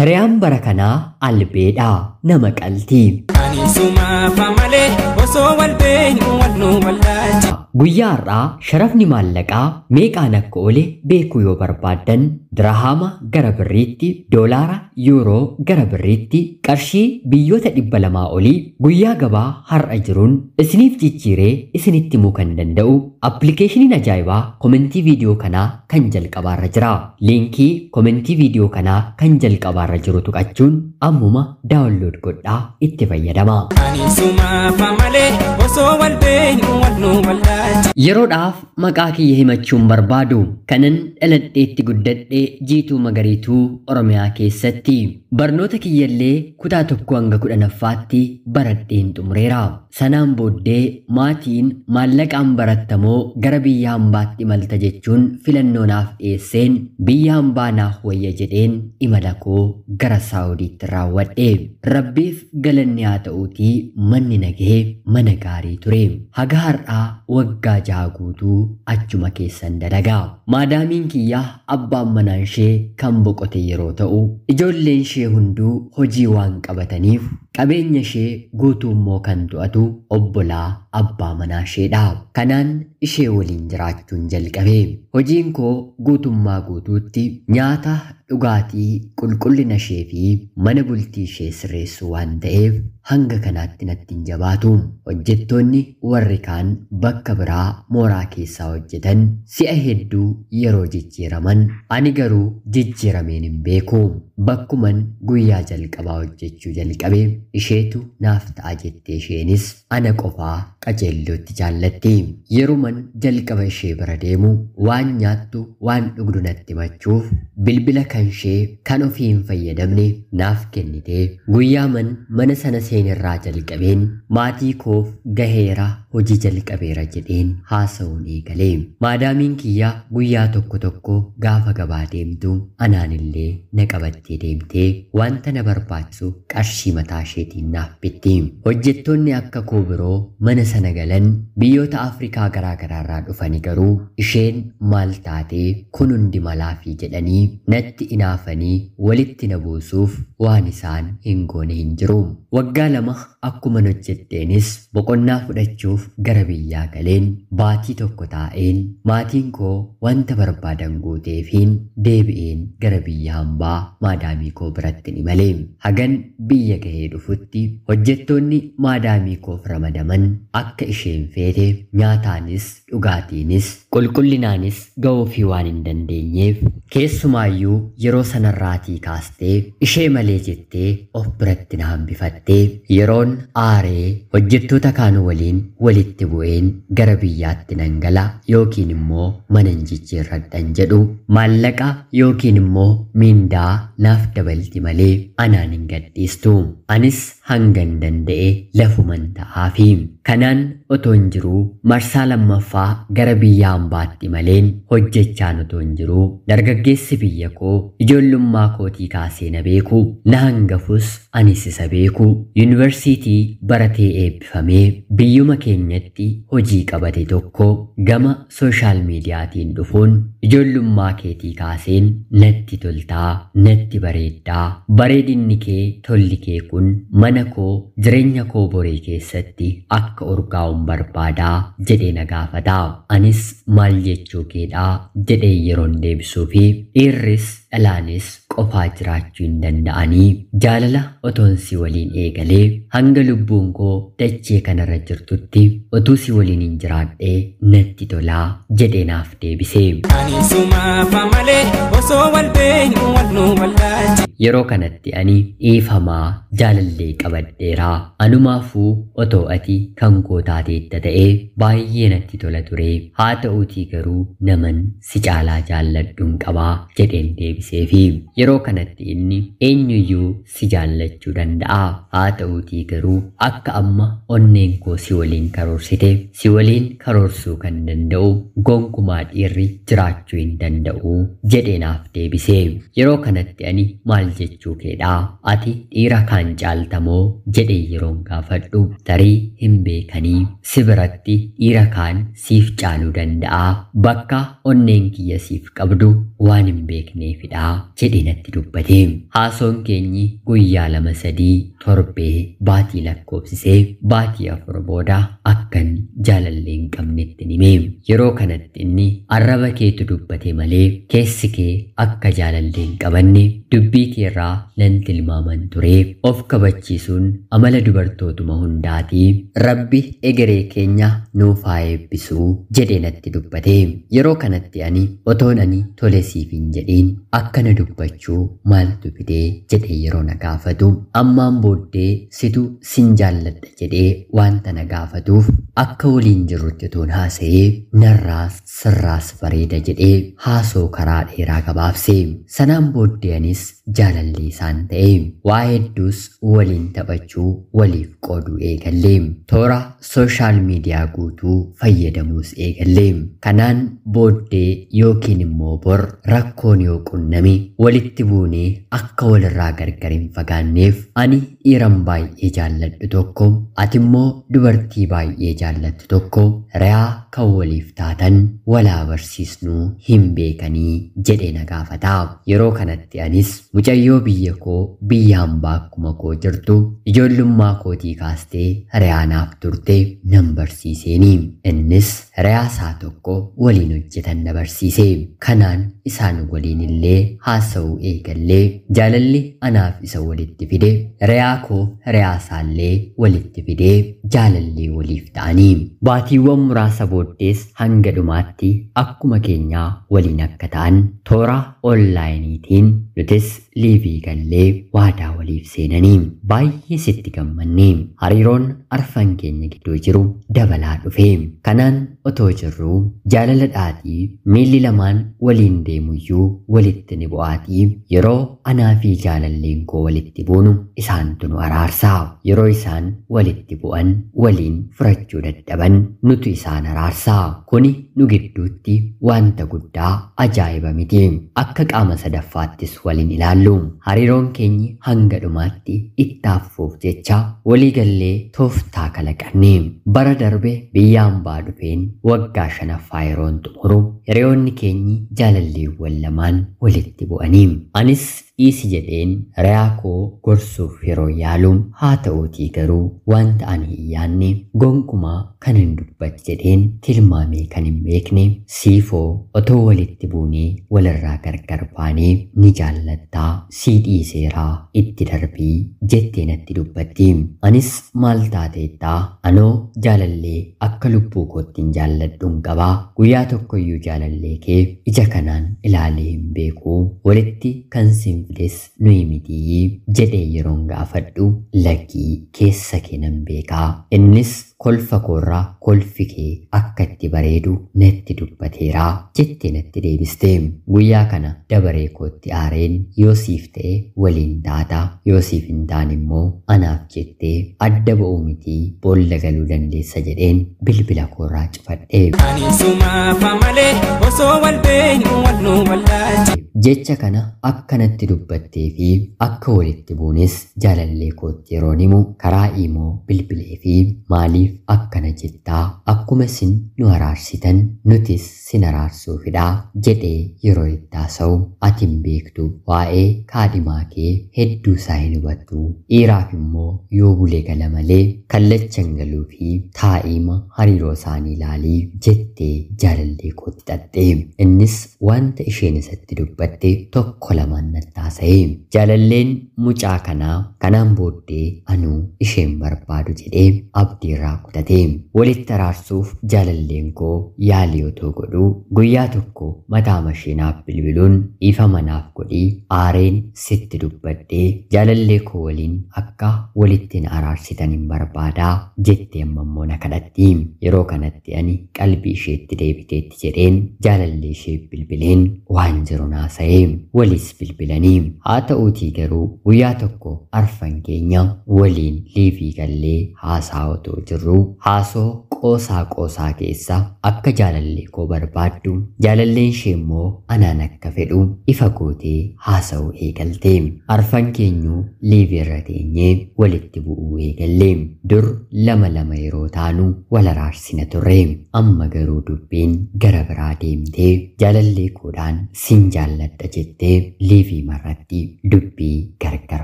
Hiriyaan bara kanaa albeedha, nama qalti. Ani sumaafa malee osoo wal beeknu wal nu wallaalcha. Guyyaa har'aa sharafni maallaqaa meeqaan akka oole beekuu yoo barbaaddan dirhaama gara birriitti, doolaara, yuuroo gara birriitti, qarshii biyyoota 200 olii guyyaa gabaa har'a jiruun isiniif jijjiiree isinitti himuu kan danda'u appilikeeshiniin ajaa'ibaa komentii viidiyoo kanaa kan jalqabaarra jira. Liinkii komentii viidiyoo kanaa kan jalqabaarra jiru tuqachuun ammuma download godhaa itti fayyadamaa. Ani sumaafa malee osoo wal beeknu wal nu wallaalcha. Yeroodhaaf maqaa kiyya himachuun barbaadu kanan dhaladheetti guddadhe Jiituu Magariituu Oromiyaa keessatti barnoota kiyyallee kutaa 1 hanga 10ffaatti baradheen xumureera. Sanaan booddee maatiin maallaqaan barattamoo gara biyya hambaatti imalta jechuun filannoo naaf dhiyeesseen biyya hambaa naaf wayya jedheen imala koo gara Saawudiitti raawwadhe. Rabbiif galanni haa ta'uutii manni nagahee mana gaarii ture. Haga har'aa waggaa 6 guutuu achuma keessan dalagaa. Maadaamiin kiyyaa abbaan manaan ishee kan boqote yeroo ta'u, ijoolleen ishee hunduu hojii waan qabataniif qabeenya ishee guutuu immoo kan to'atu obbolaa abbaa manaa isheedha. Kanaan ishee waliin jiraachuun jalqabe. Hojiin koo guutummaa guutuutti nyaata, dhugaatii, qulqullina ishee fi mana bultii ishee sirreessuu waan ta'eef hanga kanaatti natti hin jabaatu. Hojjettoonni warri kaan bakka biraa mooraa keessaa hojjetan si'a hedduu yeroo jijjiiraman, ani garuu jijjiirameen hin beeku. Bakkuman guyyaa jalqabaa hojjechuu jalqabe isheetu naaf ta'a jettee isheenis ana qofaa qajeellootti jaallatti. Yeruman jalqaba ishee bira deemu waan nyaattu waan dhugdu natti himachuuf bilbila kan ishee kan ofii hin fayyadamne naaf kennite. Guyyaaman mana sana seenirraa jalqabeen maatii koof gaheera, hojii jalqabeera jedheen haasa'uun eegale. Maadaamiin kiyya guyyaa tokko tokko gaafa gabaa deemtu anaanillee na qabattee deemtee wanta na barbaachisu qarshii mataa isheetiin naaf bitti. Hojjettoonni akka koo biroo mana sana galan biyyoota Afrikaa garaa garaarraa dhufani garuu isheen maal taatee kun hundi malaafii jedhanii natti inaafanii walitti na buusuuf waan isaan hin goone hin jiru. Waggaa 2 akkuman hojjetteenis boqonnaa fudhachuuf gara biyyaa galeen baatii tokko taa'een maatiin koo wanta barbaadan guuteefiin deebi'een gara biyya hambaa maadaamii koo biratti ni malee. Hagan biyya gahee dhufutti hojjettoonni maadaamii koof ramadaman akka isheen feete nyaataanis dhugaatiinis qulqullinaanis ga'uufii waan hin dandeenyeef keessumaayyuu yeroo sanarraatii kaastee ishee malee jettee of biratti na hambifattee yeroon aaree hojjettoota kaan waliin walitti bu'een gara biyyaatti nan gala yookiin immoo mana hin jijjiirradhan jedhu maallaqa yookiin immoo miindaa naaf dabalti malee anaan hin gadhiistu. Anis hangan danda'e lafuman ta'aafi. Kanaan otoo hin jiruu marsaa lammaffaa gara biyya hambaatti maleen hojjechaan otoo hin jiruu dargaggeessi biyya koo ijoollummaa kootii kaasee na beeku, na hangafus anis isa beeku, yuunivarsiitii baratee eebbifamee biyyuma keenyatti hojii qabate tokko gama sooshaal miidiyaatiin dhufuun ijoollummaa keetii kaaseen natti toltaa, natti bareeddaa, bareedinni kee tolli kee kun mana koo jireenya koo boree keessatti akka urgaa'uun barbaadaa jedhee na gaafata. Anis maal jechuu keedhaa jedhee yeroon deebisuu fi dhiirris dhalaanis qofaa jiraachuu hin danda'anii jaalala otoon si waliin eegalee hanga lubbuun koo dachee kanarra jirtutti otuu si waliin hin jiraadhee natti tolaa jedhee naaf deebise. Ani sumaafa malee osoo wal beeknu wal nu wallaalcha. Yeroo kanatti ani dhiifamaa jaalallee qabadheeraa, anumaafuu otoo ati kan koo taateetta ta'ee baay'ee natti tola ture, haa ta'uutii garuu naman si caalaa jaalladhuun qabaa jedheen deebiseefi. Yeroo kanatti inni eenyuyyuu si jaallachuu danda'a, haa ta'uutii garuu akka amma onneen koo si waliin karoorsite si waliin karoorsuu kan danda'u gonkumaa dhiirri jiraachuu hin danda'u jedhee naaf deebise. Yeroo kanatti ani maal jechuu keedhaa? Ati dhiira kaan caaltamoo jedhee yeroon gaafadhu, tarii hin beekanii si biratti dhiira kaan siif caaluu danda'a, bakka onneen kiyya siif qabdu waan hin beekneefidha jedhee natti dubbate. Haasoon keenyi guyyaa 2 3 torbee baatii lakkoofsisee baatii 4 booda akkan jaalallee hin qabnetti hime. Yeroo kanatti inni arraba keetu dubbate malee keessi kee akka jaalallee hin qabanne dubbii keerraa nan tilmaaman ture. Of kabachiisuun amala dubartootuma hundaatii, Rabbi egeree keenya nuuf haa eebbisuu jedhee natti dubbate. Yeroo kanatti ani otoon ani tole siif hin jedhiin akkana dubbachuu maaltu fidee jedhee yeroo na gaafatu, ammaan booddee situ sin jaalladha jedhee wanta na gaafatuuf akka waliin jirrutti otoon haasa'ee narraas sirraas bareeda jedhee haasoo karaa dheeraa gabaabse. Sanaan booddee anis jaalallee isaan ta'e. Waa hedduus waliin taphachuu waliif qooduu eegalle. Toora sooshaal miidiyaa guutuu fayyadamuus eegalle. Kanaan booddee yookiin immoo bor rakkoon yoo qunname walitti buunee akka walirraa gargar hin fagaanneef ani dhiiran baay'ee jaalladhu tokko, ati immoo dubartii baay'ee jaallattu tokko re'aa kan waliif taatan walaa barsiisnuu hin beekanii jedhee na gaafata. Yeroo kanatti anis mucayyoo biyya koo biyya hambaa akkuma koo jirtu ijoollummaa kootii kaastee re'aa naaf turte nan barsiiseeni. Innis re'aa isaa tokko waliin hojjetan na barsiise. Kanaan isaan waliin illee haasa'uu eegallee jaalalli anaaf isa walitti fide re'aa koo re'aa isaallee walitti fidee jaalallee waliif ta'anii. Baatiiwwan muraasa booddees hanga dhumaatti akkuma keenyaa waliin akka ta'an toora onlaayiniitiin nutis liivii gallee waadaa waliif seenanii baay'ee sitti gammanne. Hariiroon arfan keenya gidduu jiru dabalaa dhufe. Kanaan otoo jirruu jaalala dhaatii miilli lamaan waliin deemuyyuu walitti ni bu'aatii yeroo anaa fi jaalalleen koo walitti buunu isaantu nu araarsaa. Yeroo isaan walitti bu'an waliin furachuu dadhaban nutu isaan araarsaa. Kuni nu gidduutti wanta guddaa ajaa'iba miti. Akka qaama sadaffaattis waliin ilaallu. Hariiroon keenyi hanga dhumaatti ittaaffuuf jecha waliigallee tooftaa kalaqanne. Bara darbe biyya hambaa dhufeen waggaa 5ffaa yeroon xumuru hiriyoonni keenyi jaalalleewwan lamaan walitti bu'anii. Anis dhiisi jedheen re'aa koo gorsuuf yeroo yaalu, haa ta'uutii garuu wanta ani hin yaadne gonkumaa kan hin dubbatti jedheen tilmaamee kan hin beekne siifoo otoo walitti buunee walirraa gargar baanee ni jaallattaa, sii dhiiseeraa itti darbii jettee natti dubbatti. Anis maal taateettaa, anoo jaalallee akka lubbuu koottiin jaalladhuun qabaa, guyyaa tokkoyyuu jaalallee kee ija kanaan ilaalee hin beeku, walitti kan siin fides nuyi mitii jedhee yeroon gaafadhu, lakkii keessa kee nan beekaa, innis kolfa koorraa kolfi kee akka itti bareedu natti dubbateeraa jettee natti deebiste. Guyyaa kana dabaree kootti aareen yoo siif ta'e waliin taata, yoo siif hin taane immoo anaaf jettee adda ba'uu mitii boolla galuu dandeessa jedheen bilbila koorraa cufadhe. Ani sumaafa malee osoo wal beeknu wal nu wallaache. Jecha kana akkanatti dubbattee fi akka walitti buunes jaalallee kootti yeroon himu karaa imoo bilbilee fi maaliif akkana jettaa, akkuma isin nu araarsitan nutis sin araarsuufidha jedhee yeroo itti haasa'u, ati hin beektu waa'ee kaadhimaa kee hedduu isaa hin hubattu, dhiiraaf immoo yoo bulee gala malee kallachan galuu fi taa'iima hariiroo isaanii ilaalii jettee jaalallee kootti xaxxe. Innis wanta isheen isatti dubbatte tokko lamaan natti haasa'e. Jaalalleen mucaa kanaa kanaan booddee anuu isheen barbaadu jedhee abdiirraa kutate. Walitti araarsuuf jaalalleen koo yaalii otoo godhuu guyyaa tokko mataa mashinaaf bilbiluun dhiifama naaf godhii aareen sitti dubbadhee jaalallee koo waliin akka walitti na araarsitan hin barbaadaa jettee amma immoo na kadhatti. Yeroo kanatti ani qalbii isheetti deebiteetti jedheen jaalallee ishee bilbileen waan jiru naasa'e. haasa'e. Walis bilbilanii. Haa ta'uutii garuu guyyaa tokko arfan keenya waliin liivii gallee haasaa otoo jirru haasoo qoosaa qoosaa keessa akka jaalallee koo barbaaddu jaalalleen ishee immoo anaan akka fedhu ifa gootee haasa'uu eegalte. Arfan keenyu liivii irra teenyee walitti bu'uu eegalle. Dur lama lama yeroo taanu wal araarsina turre. Amma garuu dubbiin gara biraa deemtee jaalallee koodhaan sin jaalladha jettee liivii marratti dubbii gargar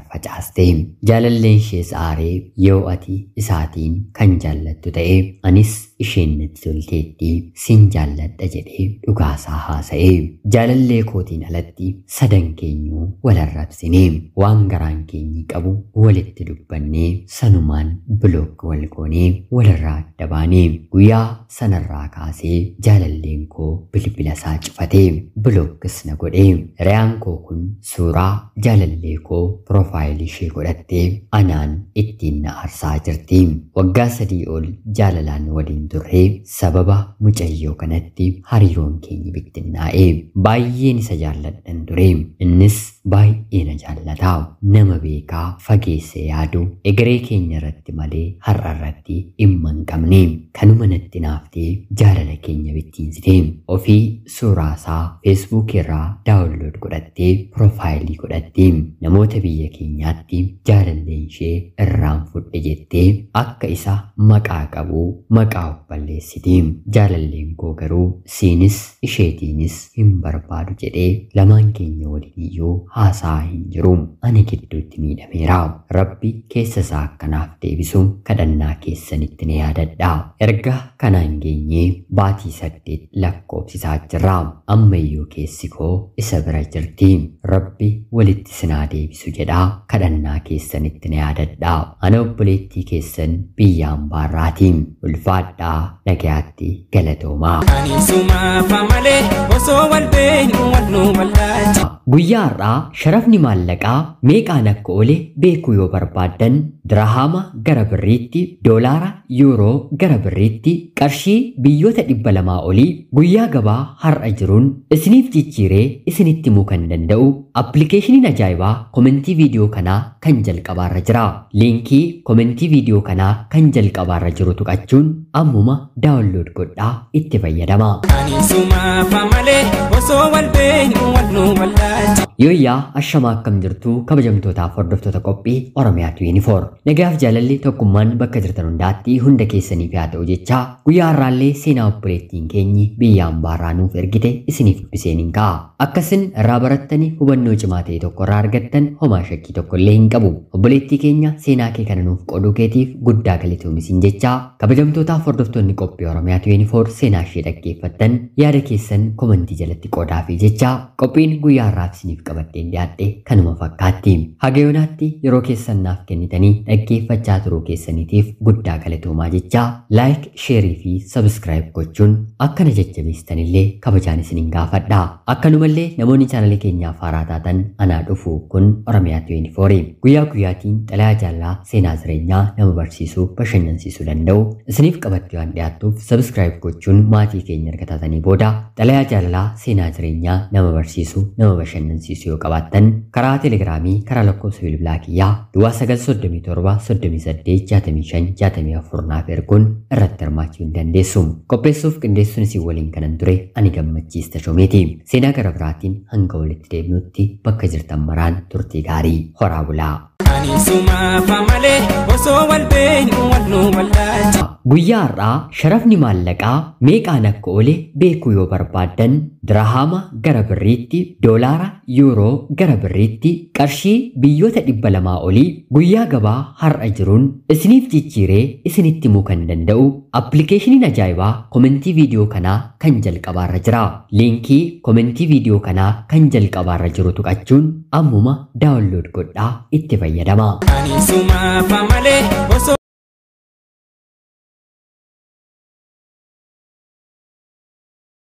facaaste. Jaalalleen ishees aaree yoo ati isaatiin kan jaallattu ta'e anis isheen natti tolteetti sin jaalladha jedhee dhugaasaa haasa'e. Jaalallee kootiin alatti sadan keenyuu wal arrabsine. Waan garaan keenyi qabu walitti dubbannee sanumaan block wal goonee walirraa adda baane. Guyyaa sanarraa kaasee jaalalleen koo bilbila isaa cufate. Blockis na godhe. Hiriyaan koo kun suuraa jaalallee koo piroofaayilii ishee godhattee anaan ittiin na aarsaa jirti. Waggaa 3 ol jaalalaan waliin turre sababa mucayyoo kanatti hariiroon keenya bittinnaa'e. Baay'een isa jaalladhan ture. Innis baay'ee na jaallata. Nama beekaa fageesse yaadu egeree keenya irratti malee har'a irratti dhimma hin qabne. Kanuma natti naaftee jaalala keenya bittinsite. Ofii suuraa isaa feesbuuk irraa daawunlood godhattee piroofaayilii godhatte. Namoota biyya keenyaatti jaalalleen ishee irraan fudhe jettee akka isa maqaa qabu maqaa of balleessiti. Jaalalleen koo garuu siinis isheetiinis hin barbaadu jedhee lamaan keenya waliin iyyuu haasaa hin jiru. Ani gidduutti miidhameera. Rabbi keessa isaa akkanaaf deebisu kadhannaa keessanitti na yaadadha. Erga kanaan geenyee baatii 8 lakkoofsisaa jirra. Ammayyuu keessi koo isa bira jirti. Rabbi walitti sinaa deebisu jedhaa kadhannaa keessanitti na yaadadha. Ana obboleettii keessan biyya ambaarraati. Ulfaadhaa nagayaatti galatoomaa. Ani sumaafa malee osoo wal beeknu wal nu wallaalcha. Guyyaa har'aa sharafni maallaqaa meeqaan akka oole beekuu yoo barbaaddan dirahama gara birriitti, doolaara, yuuroo gara birriitti, qarshii biyyoota 200 olii guyyaa gabaa har'a jiruun isiniif jijjiiree isinitti himuu kan danda'u appilikeeshiniin ajaa'ibaa komentii viidiyoo kanaa kan jalqabaarra jira. Liinkii komentii viidiyoo kanaa kan jalqabaarra jiru tuqachuun ammuma daawunlood godhaa itti fayyadamaa. Ani sumaafa malee osoo wal beeknu wal nu wallaalcha. Yooyyaa ashamaa akkam jirtu kabajamtootaaf hordoftoota qophii Oromiyaa 24. Nagaaf jaalalli tokkummaan bakka jirtan hundaatti hunda keessaniif haa ta'u jechaa guyyaa har'aallee seenaa obboleettiin keenyi biyya ambaarraa nuuf ergite isiniif dubbiseen hin ka'a. Akkasin irraa barattanii hubannoo cimaa ta'e tokko irraa argattan homaa shakkii tokko illee hin qabu. Obboleettii keenya seenaa kee kana nuuf qooduu keetiif guddaa galatoomi jechaa kabajamtootaaf hordoftoonni qophii Oromiyaa 24 seenaa ishee dhaggeeffattan yaada keessan komentii jalatti qoodaafi jechaa qophiin guyyaa har'aaf isiniif qabadheen dhiyaadhe kanuma fakkaatti. Haga yoonaatti yeroo keessan naaf kennitanii dhaggeeffachaa turuu keessaniitiif guddaa galatoomaa jechaa laayik, sheerii fi sabskiraayib gochuun akkana jajjabeessitanillee kabajaan isiniin gaafadha. Akkanumallee namoonni chaanalii keenyaaf haaraa taatan anaa dhufu kun Oromiyaa 24 guyyaa guyyaatiin xalayaa jaalalaa seenaa jireenyaa nama barsiisuu bashannansiisuu danda'u isiniif qabattee waan dhiyaattuuf sabskiraayib gochuun maatii keenya erga taatanii booda xalayaa jaalalaa seenaa jireenyaa nama barsiisuu nama bashannansiisuu yoo qabaattan karaa telegiraamii karaa lakkoofsa bilbilaa kiyyaa duwwaa 937 38 65 64 naaf erguun irratti hirmaachuu hin dandeessu. Qopheessuuf qindeessuun isin waliin kanan ture ani Gammachiis Tashoomeeti. Seenaa gara biraatiin hanga walitti deebinutti bakka jirtan maraan turtii gaarii horaa bulaa. Ani sumaafa malee osoo wal beeknu wal nu wallaalcha. Guyyaa har'aa sharafni maallaqaa meeqaan akka oole beekuu yoo barbaaddan dirahama gara birriitti, doolaara, yuuroo gara birriitti, qarshii biyyoota 200 olii guyyaa gabaa har'a jiruun isiniif jijjiiree isinitti himuu kan danda'u appilikeeshiniin ajaa'ibaa komentii viidiyoo kanaa kan jalqabaarra jira. Liinkii komentii viidiyoo kanaa kan jalqabaarra jiru tuqachuun ammuma daawunlood godhaa itti fayyadamaa. Ani sumaafa malee osoo